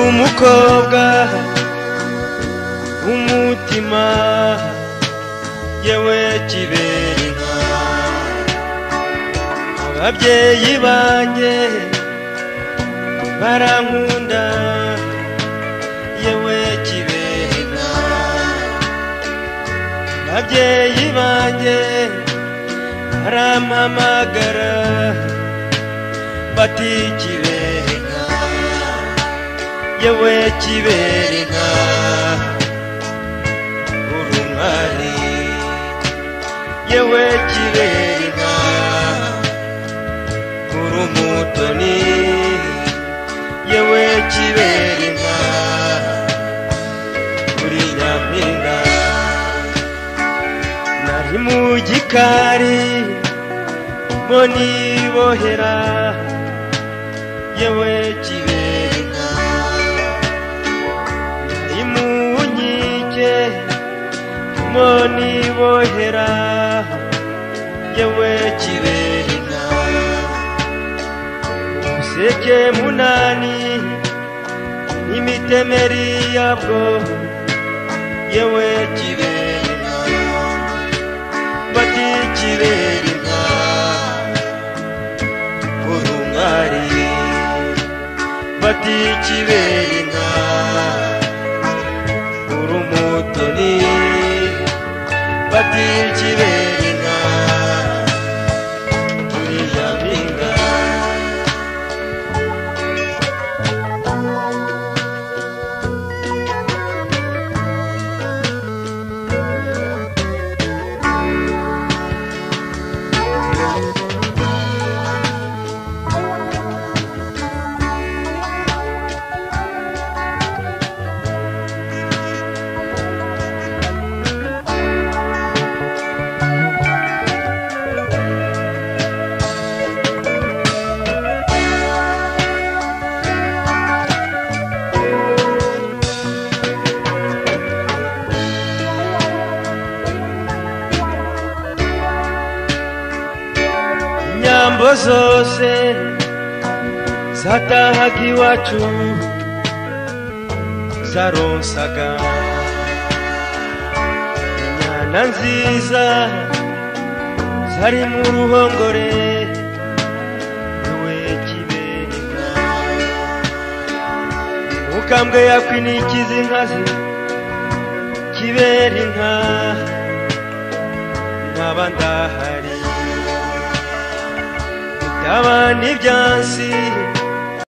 Umukobwa umutima yewe kibera inka, ababyeyi banjye barankunda yewe kibera inka, ababyeyi banjye barampamagara bati kibera inka, yewe kibera inka uri umwari, yewe kibera inka uri umutoni, yewe kibera inka uri nyampinga. Nari mu gikari mo nibohera, yewe kibera inka, moni bohera, yewe kibera inka, useke munani n'imitemeri yabwo, yewe kibera inka, bati kibera inka uri umwari, bati kibera inka uri umutoni, bati kibera inka uri nyampinga. Inyambo zose zatahaga iwacu zaronsaga inyana nziza zari mu ruhongore, yewe kibera inka, mukambwe yakwinikiza inka ze kibera inka, nkaba ndahari. Ndabana ibyansi